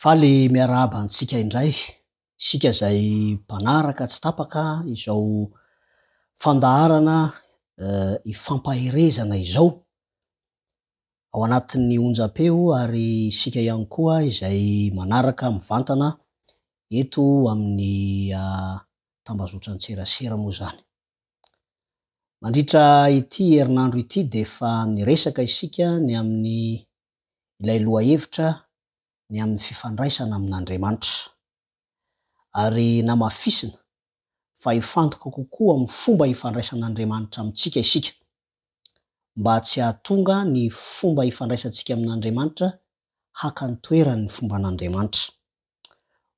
Faly miarahaba antsika indray, isika izay mpanaraka tsy tapaka izao fandaharana ifampaherezana izao ao anatin'ny onjam-peo ary isika ihany koa izay manaraka mivantana eto amin'ny tambazotran-tserasera moa izany. Mandritra ity herinandro ity dia efa niresaka isika ny amin'ny ilay lohahevitra ny amin'ny fifandraisana amin'Andriamanitra. Ary namafisina fa hifantoka kokoa amin'ny fomba ifandraisan'Andriamanitra amintsika isika, mba tsy hahatonga ny fomba ifandraisantsika amin'Andriamanitra haka ny toeran'ny fomban'Andriamanitra.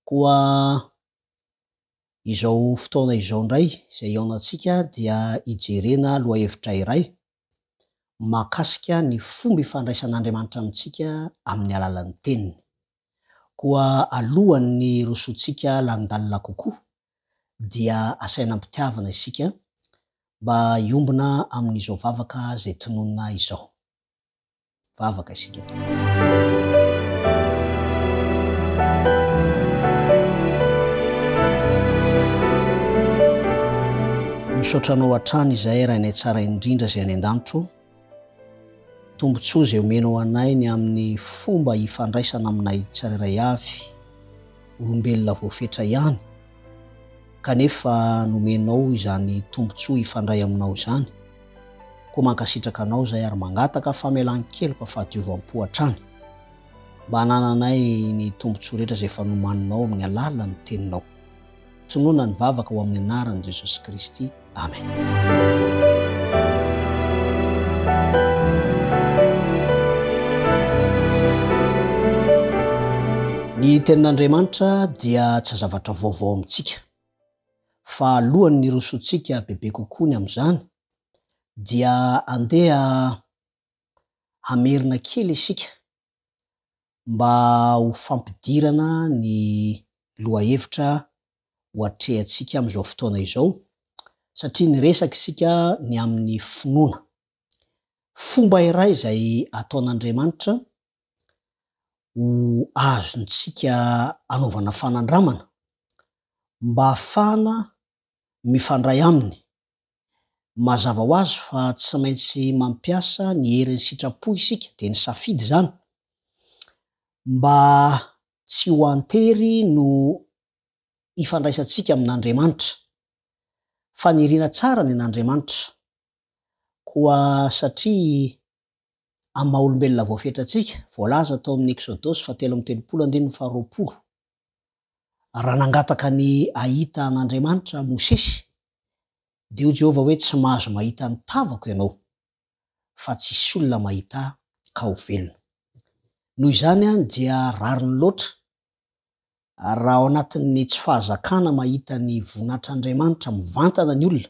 Koa Izao fotoana izao indray izay hihaonantsika dia hijerena lohahevitra iray mahakasika ny fomba ifandraisan'Andriamanitra amintsika amin'ny alalan'ny Teniny. Koa alohan'ny hirosoantsika lalindalina kokoa dia asaina am-pitiavana isika mba hiombona amin'izao vavaka izay tononina izao. Vavaka isika tompoko. Misaotra anao hatrany izahay Rainay tsara indrindra izay any an-danitra o. Tombontsoa izay omenao anay ny amin'ny fomba hifandraisana aminay tsirairay avy, olombelona voafetra ihany, kanefa nomenao izany tombontsoa hifandray aminao izany. Koa mankasitraka anao izahay ary mangataka famelan-keloka fahadiovam-po hatrany mba hanananay ny tombontsoa rehetra izay efa nomaninao amin'ny alalan'ny teninao. Tonona ny vavaka ho amin'ny anaran'i Jesosy Kristy. Amen. Ny tenin'Andriamanitra dia tsy zavatra vaovao amintsika. Fa alohan'ny hirosoantsika bebe kokoa ny amin'izany dia andeha hamerina kely isika mba ho fampidirana ny lohahevitra ho atrehantsika amin'izao fotoana izao satria niresaka isika ny amin'ny finoana. Fomba iray izay ataon'Andriamanitra ho azontsika anaovana fanandramana mba hahafahana mifandray aminy. Mazava ho azy fa tsy maintsy mampiasa ny herin'ny sitrapo isika, dia ny safidy izany, mba tsy ho an-tery no ifandraisantsika amin'Andriamanitra. Faniriana tsara ny an'Andriamanitra. Koa satria amin'ny maha olombelona voafetra antsika, voalaza tao amin'ny Eksodosy fahatelo amby 30 andininy faharoapolo, raha nangataka ny hahita an'Andriamanitra Mosesy, dia hoy Jehovah hoe, Tsy mahazo mahita ny tavako ianao, fa tsy hisy olona mahita ahy ka ho velona. Noho izany dia rariny loatra raha ao anatin'ny tsy fahazakana mahita ny voninahitr'Andriamanitra mivantana ny olona,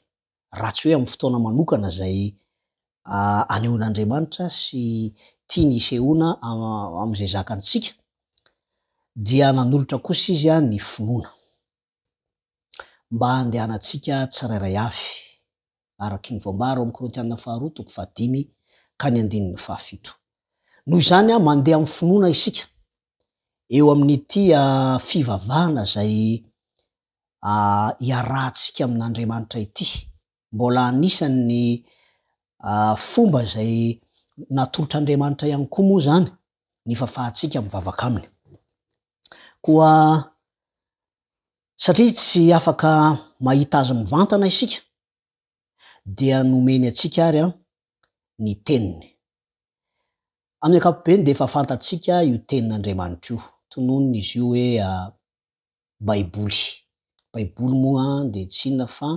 raha tsy hoe amin'ny fotoana manokana izay anehoan'Andriamanitra sy tiany hisehoana amin'izay zakantsika, dia nanolotra kosa Izy ny finoana mba handehanantsika tsirairay avy, araka ny voambara ao amin'ny Korintiana faharoa toko fahadimy ka ny andininy fahafito. Noho izany, mandeha amin'ny finoana isika eo amin'ity fivavahana izay iarahantsika amin'Andriamanitra ity. Mbola anisan'ny fomba izay natolotr'Andriamanitra ihany koa moa izany ny fahafahantsika mivavaka aminy. Koa satria tsy afaka mahita azy mivantana isika dia nomeny antsika ary ny teniny. Amin'ny ankapobeny dia efa fantatsika io tenin'Andriamanitra io. Tononina izy io hoe Baiboly. Baiboly moa dia tsy inona fa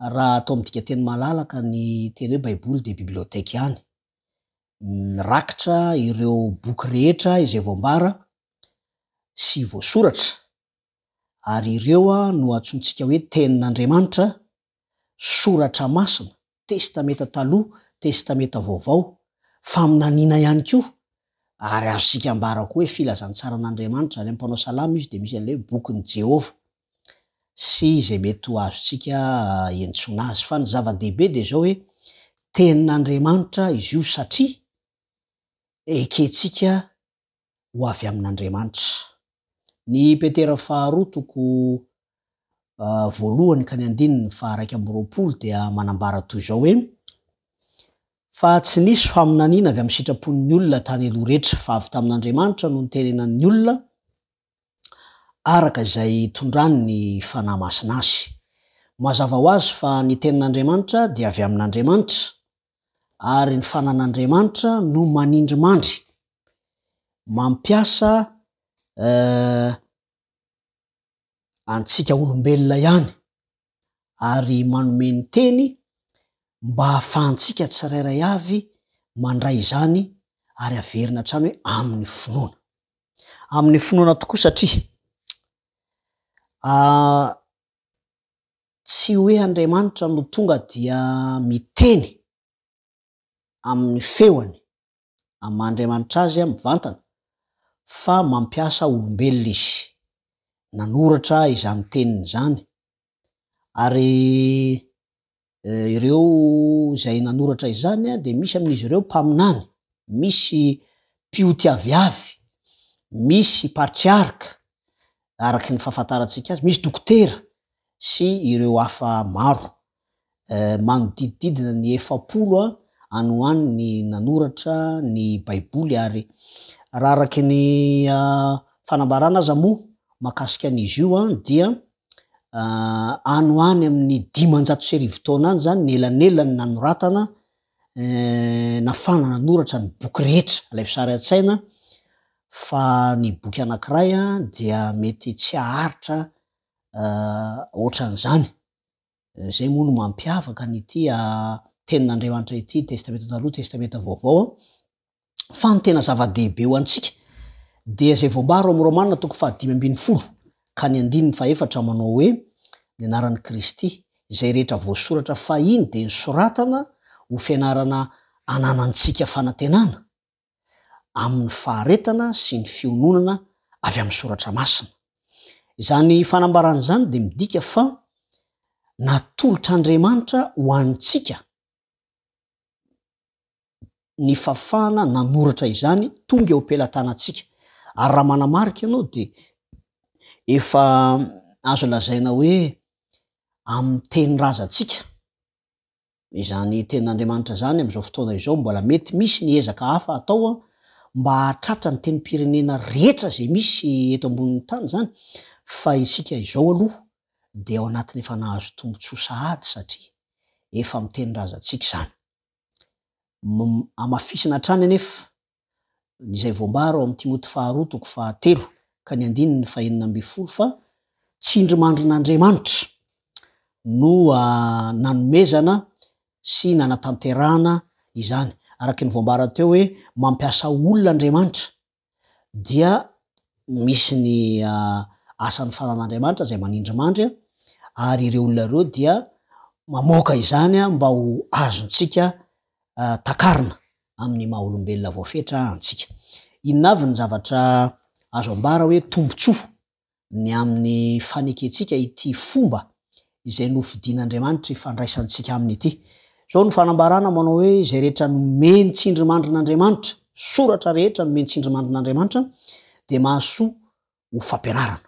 raha atao amin'ny dikanteny malalaka ny teny hoe Baiboly dia bibliothèque ihany. Mirakitra ireo boky rehetra izay voambara sy voasoratra ary ireo no antsointsika hoe Tenin'Andriamanitra, Soratra Masina, Testamenta Taloha, Testamenta Vaovao, faminaniana ihany koa, ary azontsika ambara koa hoe filazantsaran'Andriamanitra, any amin'ny mpanao salamo izy dia misy an'ilay hoe bokin'i Jehovah, sy izay mety ho azontsika iantsoana azy. Fa ny zava-dehibe dia izao hoe Tenin'Andriamanitra izy io satria ekentsika ho avy amin'Andriamanitra. Ny Petera faharoa toko voalohany ka ny andininy faha-21 dia manambara toy izao hoe, Fa tsy nisy faminaniana avy amin'ny sitrapon'ny olona tany aloha rehetra, fa avy tamin'Andriamanitra no nitenenan'ny olona araka izay itondrany ny Fanahy Masina azy. Mazava ho azy fa ny Tenin'Andriamanitra dia avy amin'Andriamanitra, ary ny Fanan'Andriamanitra no manindrimandry, mampiasa antsika olombelona ihany ary manome ny teny mba hahafahantsika tsirairay avy mandray izany ary averina hatrany hoe amin'ny finoana. Amin'ny finoana tokoa satria tsy hoe Andriamanitra no tonga dia miteny amin'ny feony amin'ny maha Andriamanitra azy mivantana fa mampiasa olombelona izy nanoratra izany teniny izany ary ireo izay nanoratra izany dia misy amin'izy ireo mpaminany, misy mpioty aviavy, misy patriarka araka ny fahafantarantsika azy, misy dokotera sy ireo hafa maro. Manodidididina ny 40 any ho any ny nanoratra ny Baiboly ary raha araka ny fanambarana aza moa mahakasika an'izy io dia any ho any amin'ny 1500 taona any izany ny elanelan'ny nanoratana nafana nanoratra ny boky rehetra. Alaivo sary an-tsaina fa ny boky anankiray dia mety tsy haharitra ohatran'izany. Izay moa no mampiavaka an'ity Tenin'Andriamanitra ity, Testamenta Taloha, Testamenta Vaovao. Fa ny tena zava-dehibe ho antsika dia izay voambara ao amin'ny Romana toko faha-15 ka ny andininy fahefatra manao hoe, Ny anaran'i Kristy, izay rehetra voasoratra fahiny dia nosoratana ho fianarana ananantsika fanantenana. amin'ny faharetana sy ny fiononana avy amin'ny Soratra Masina. Izany fanambarana izany dia midika fa natolotr'Andriamanitra ho antsika ny fahafahana nanoratra izany tonga eo am-pelatanantsika. Ary raha manamarika ianao dia efa azo lazaina hoe amin'ny tenin-drazantsika. Izany tenin'Andriamanitra izany amin'izao fotoana izao mbola mety misy ny ezaka hafa atao mba hahatratra ny tenim-pirenena rehetra izay misy eto ambonin'ny tany izany fa isika izao aloha dia ao anatin'ny efa nahazo tombotsoa sahady satria efa amin'ny tenin-drazantsika izany. Hamafisina hatrany anefa izay voambara ao amin'ny Timoty faharoa toko fahatelo ka ny andininy fahenina ambin'ny folo fa tsindrimandrin'Andriamanitra no nanomezana sy nanatanterahana izany. Araka ny voambara teo hoe mampiasa olona Andriamanitra dia misy ny asan'ny fanan'Andriamanitra izay manindrimandry ary ireo olona ireo dia mamoaka izany mba ho azontsika takarina amin'ny maha olombelona voafetra antsika. Inona avy ny zavatra azo ambara hoe tombontsoa ny amin'ny fanekentsika ity fomba izay nofidin'Andriamanitra ifandraisantsika aminy ity? Izao no fanambarana manao hoe izay rehetra nomeny tsindrimandrin'Andriamanitra, soratra rehetra nomeny tsindrimandrin'Andriamanitra dia mahasoa ho fampianarana.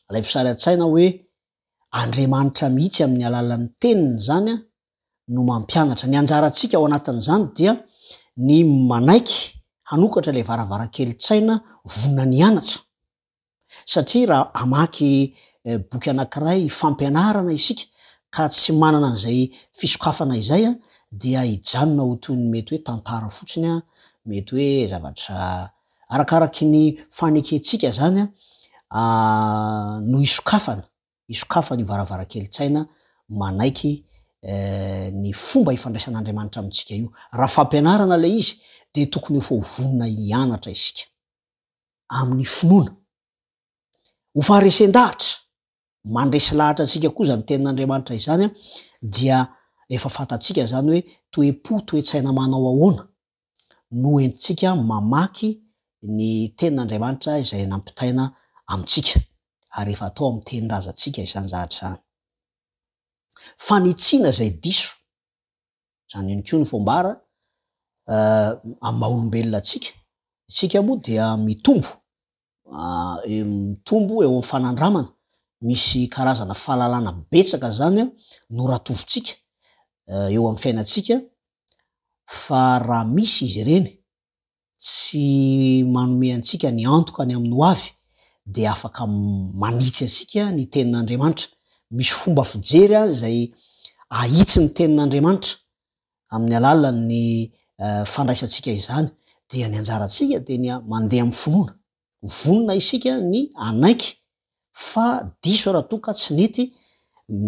Alaivo sary an-tsaina hoe Andriamanitra mihitsy amin'ny alalan'ny Teniny izany no mampianatra. Ny anjarantsika ao anatin'izany dia ny manaiky hanokatra ilay varavarankelin-tsaina vonona ny hianatra. Satria raha hamaky boky anankiray fampianarana isika ka tsy manana an'izay fisokafana izay dia hijanona ho toy ny mety hoe tantara fotsiny, mety hoe zavatra Arakaraky ny fanekentsika izany no isokafana, isokafan'io varavarakelin-tsaina manaiky ny fomba ifandraisan'Andriamanitra amintsika io. Raha fampianarana ilay izy dia tokony efa ho vonona hianatra isika amin'ny finoana. Ho faharesen-dahatra, mandresy lahatra antsika koa izany tenin'Andriamanitra izany dia efa fantatsika izany hoe toe-po, toe-tsaina manao ahoana no entintsika mamaky ny Tenin'Andriamanitra izay nampitaina amintsika, ary efa atao amin'ny tenin-drazantsika izany zavatra izany. Fanitsiana izay diso, izany ihany koa no voambara amin'ny maha olombelona antsika. Isika moa dia mitombo. Mitombo eo amin'ny fanandramana, misy karazana fahalalana betsaka zany noratovintsika eo amin'ny fiainantsika fa raha misy izy ireny tsy manome antsika ny antoka ny amin'ny ho avy dia afaka manitsy antsika ny tenin'Andriamanitra. Misy fomba fijery izay ahitsy ny tenin'Andriamanitra amin'ny alalan'ny fandraisantsika izany dia ny anjarantsika dia ny mandeha amin'ny finoana. Vonona isika ny hanaiky fa diso raha toa ka tsy nety,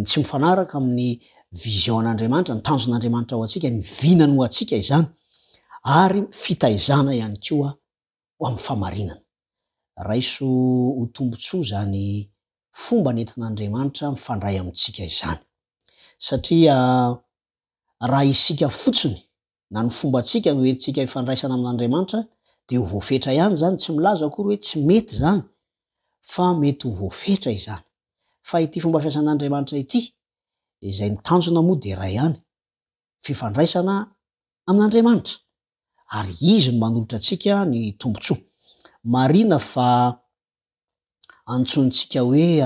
tsy mifanaraka amin'ny vision an'Andriamanitra, ny tanjon'Andriamanitra ho antsika, ny vinany ho antsika izany, ary fitaizana ihany koa ho amin'ny fahamarinana. Raiso ho tombontsoa izany fomba nentin'Andriamanitra mifandray amintsika izany. Satria raha isika fotsiny na ny fombantsika no entintsika hifandraisana amin'Andriamanitra dia ho voafetra ihany izany, tsy milaza akory hoe tsy mety izany fa mety ho voafetra izany. Fa ity fomba fiasan'Andriamanitra ity, izay ny tanjona moa dia iray ihany, fifandraisana amin'Andriamanitra, ary Izy no manolotra antsika ny tombontsoa. Marina fa antsointsika hoe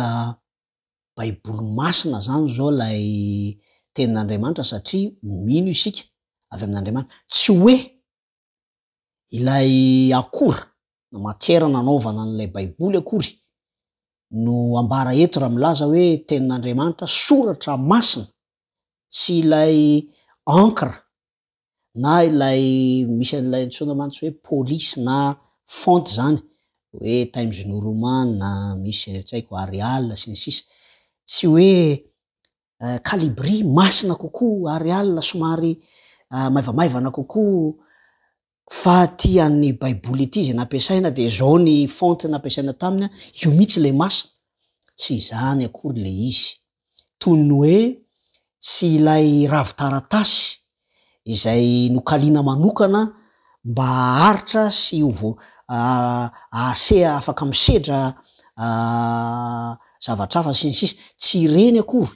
Baiboly masina zany zao ilay tenin'Andriamanitra satria mino isika avy amin'Andriamanitra. Tsy hoe ilay akora na matière nanaovana an'ilay baiboly akory no ambara eto raha milaza hoe tenin'Andriamanitra soratra masina, tsy ilay encre na ilay misy an'ilay antsoina mantsy hoe police na font zany hoe Times New Roman na misy tsy haiko Arial sy ny sisa tsy hoe Calibri masina kokoa Arial somary maivamaivana kokoa fa ty an'ny baiboly ity izay nampiasaina dia zao ny font nampiasaina taminy io mihitsy ilay masina tsy izany akory ilay izy Toy ny hoe tsy ilay ravin-taratasy izay nokaliana manokana mba haharitra sy ho vo ahase afaka misedra zavatra hafa sy ny sisa Tsy ireny akory.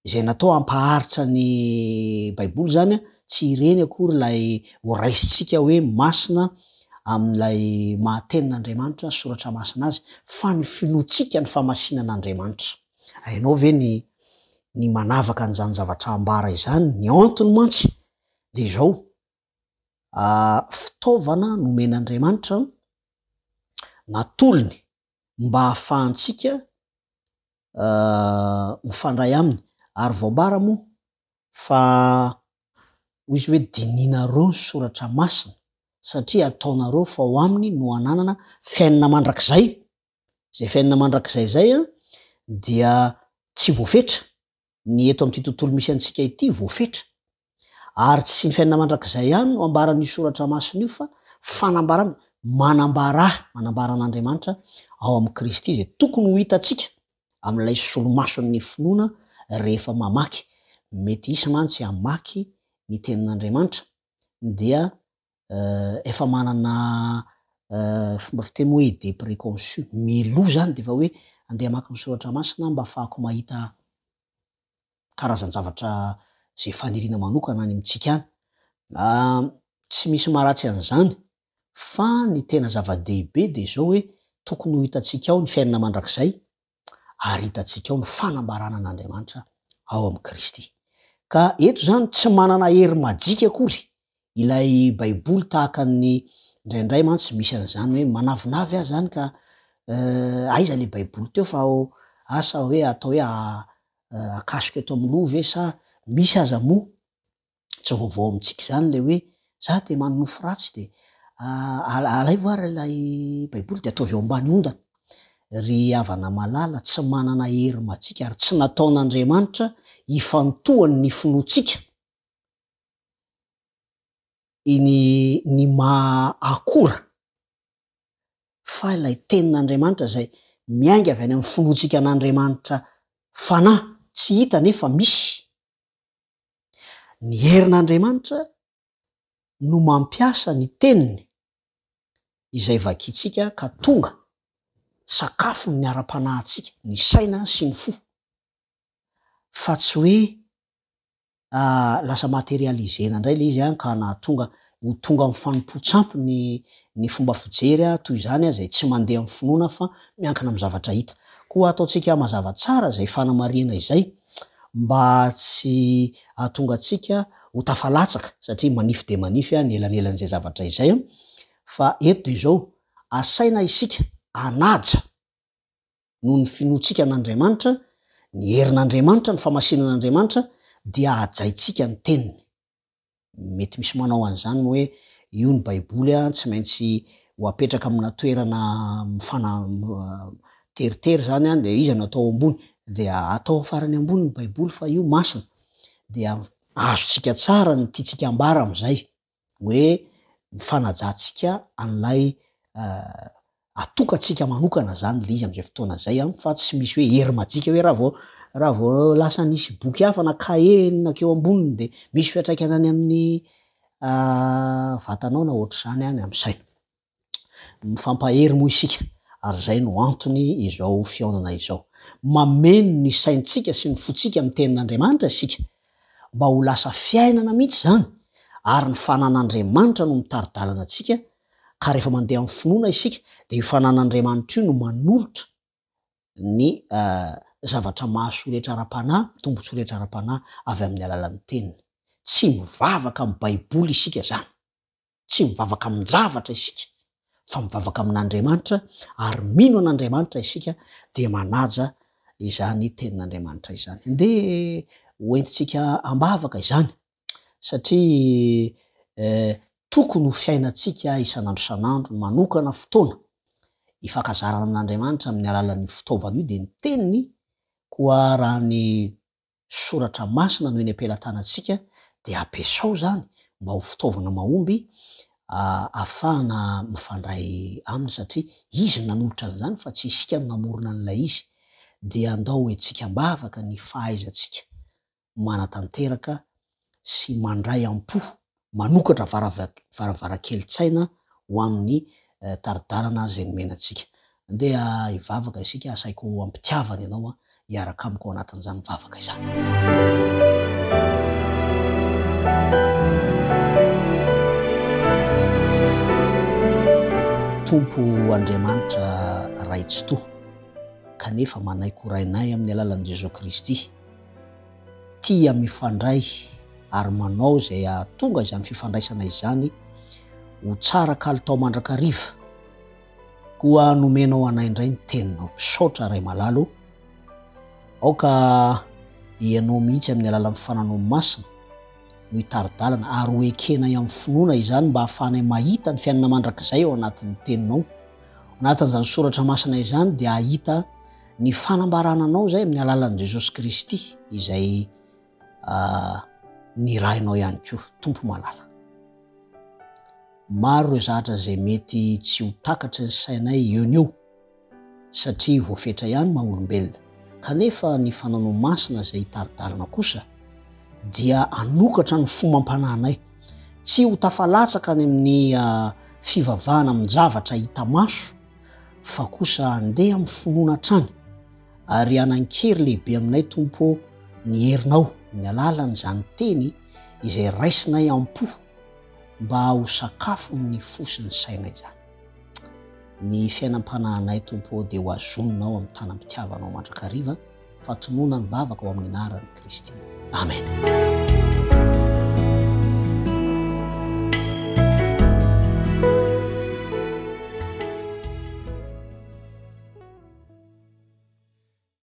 Izay natao hampaharitra ny Baiboly izany, tsy ireny akory ilay ho raisintsika hoe masina amin'ilay maha Tenin'Andriamanitra, Soratra Masina azy, fa ny finoantsika ny fahamasinan'Andriamanitra. Hainao ve ny ny manavaka an'izany zavatra ambara izany? Ny antony mantsy dia izao, fitaovana nomen'Andriamanitra, natolony mba hahafahantsika mifandray aminy ary voambara moa fa hoy izy hoe dininareo ny soratra masina satria ataonareo fa ao aminy no ananana fiainana mandrakizay, izay fiainana mandrakizay izay dia tsy voafetra, ny eto amin'ity tontolo misy antsika ity voafetra. Ary tsy ny fiainana mandrakizay ihany no ambaran'io soratra masina io fa fanambarana, manambara, manambara an'Andriamanitra ao amin'i Kristy izay tokony ho hitantsika amin'ilay solomason'ny finoana rehefa mamaky. Mety hisy mantsy hamaky ny tenin'Andriamanitra dia efa manana fomba fiteny moa hoe idée préconçue, mialoha izany dia efa hoe andeha hamaky ny soratra masina aho mba ahafahako mahita karazan-javatra izay faniriana manokana any amintsika any. Tsy misy maharatsy an'izany fa ny tena zava-dehibe dia izao hoe tokony ho hitantsika ao ny fiainana mandrakizay ary hitantsika ao ny fanambarana an'Andriamanitra ao amin'i Kristy. Ka eto izany tsy manana hery majika akory ilay baiboly tahaka ny indraindray mantsy misy an'izany hoe manavinavy aho izany ka aiza ilay baiboly teo fa asa hoe atao hoe akasoka eto amin'ny loha ve sa misy aza moa tsy vaovao amintsika izany ilay hoe za dia manonofy ratsy dia alaivo ary ilay baiboly dia ataovy eo ambany ondana. Ry havana malala, tsy manana hery majika ary tsy nataon'Andriamanitra hifantohany ny finoantsika iny ny maha akora fa ilay tenin'Andriamanitra izay miainga avy any amin'ny finoantsika an'Andriamanitra Fanahy tsy hita nefa misy. Ny herin'Andriamanitra no mampiasa ny teniny izay vakintsika ka tonga sakafon'ny ara-panahintsika, ny saina sy ny fo, fa tsy hoe lasa materialiser-na indray ilay izy ka nahatonga ho tonga amin'ny fanompoan-tsampy ny ny fomba fijery toy izany izay tsy mandeha amin'ny finoana fa miankina amin'ny zavatra hita. Koa ataontsika mazava tsara izay fanamarihana izay mba tsy hahatonga antsika ho tafalatsaka satria manify dia manify ny elanelan'izay zavatra izay fa eto dia izao, asaina isika hanaja noho ny finoantsika an'Andriamanitra, ny herin'Andriamanitra, ny famasinan'Andriamanitra dia hajaintsika ny teniny. Mety misy manao an'izany hoe io ny baiboly an, tsy maintsy ho apetraka amina toerana mifana teritery zany an, dia iza no atao ambony? Dia atao farany ambony ny baiboly fa io masina. Dia azontsika tsara ny tiantsika ambara amin'izay. hoe ny fanajantsika an'ilay atokantsika manokana zany le izy am'zay fotoana zay an, fa tsy misy hoe hery majika hoe raha vao raha vao lasa nisy boky hafa na kahie nankeo amboniny de misy fiantraikany any amin'ny vatanao na ohatr'izany any amin'ny saina. Mifampahery moa isika ary izay no antony izao fihaonana izao. Mameno ny saintsika sy ny fontsika amin'ny tenin'Andriamanitra isika mba ho lasa fiainana mihitsy izany ary ny fanan'Andriamanitra no mitari-dalana antsika ka rehefa mandeha amin'ny finoana isika dia io fanan'Andriamanitra io no manolotra ny zavatra mahasoa rehetra ara-panahy, tombontsoa rehetra ara-panahy avy amin'ny alalan'ny teniny. Tsy mivavaka amin'ny baiboly isika izany. Tsy mivavaka amin-javatra isika fa mivavaka amin'Andriamanitra ary mino an'Andriamanitra isika dia manaja izany tenin'Andriamanitra izany. Andeha ho entintsika am-bavaka izany satria tokony ho fiainantsika isan'andro isan'andro ny manokana fotoana hifankazarana amin'Andriamanitra amin'ny alalan'io fitaovana io dia ny teniny koa raha ny Soratra Masina no eny am-pelatanantsika dia ampiasao izany mba ho fitaovana mahomby ahafahana mifandray Aminy satria Izy no nanolotra an'izany fa tsy isika no namorona an'ilay izy. Dia andao hoentintsika am-bavaka ny fahaizantsika manatanteraka sy mandray am-po manokatra varavarakelin-tsaina ho amin'ny tari-dalana izay nomena antsika. Andeha hivavaka isika, asaiko am-pitiavana ianao hiaraka amiko ao anatin'izany vavaka izany. Tompo Andriamanitra Ray Tsitoha, kanefa manaiky ho Rainay amin'ny alalan'i Jesoa Kristy, tia mifandray ary manao izay hahatonga izany fifandraisana izany ho tsara kalitao mandrakariva. Koa nomenao anay indray ny teninao. Misaotra Ray malala o. Aoka Ianao mihitsy amin'ny alalan'ny Fananao Masina no hitari-dalana ary ho ekenay amin'ny finoana izany mba hahafahanay mahita ny fiainana mandrakizay ao anatin'ny teninao. Ao anatin'izany soratra masina izany dia hahita ny fanambarana anao izay amin'ny alalan'i Jesosy Kristy izay nirahinao ihany koa, Tompo malala. Maro ireo zavatra izay mety tsy ho takatry ny sainay eo no eo satria voafetra ihany maha olombelona. Kanefa ny fananao masina izay hitari-dalana kosa dia hanokatra ny fo mampanahinay tsy ho tafalatsaka any amin'ny fivavahana amin-javatra hita maso fa kosa handeha amin'ny finoana hatrany ary hanan-kery lehibe aminay Tompo ô ny herinao amin'ny alalan'izany teny izay raisinay am-po mba ho sakafon'ny fo sy ny saina izany. Ny fiainam-panahinay Tompo ô dia ho hazoninao amin'ny tanam-pitiavanao mandrakariva fa tonona ny vavaka ao amin'ny anaran'i Kristy. Amen.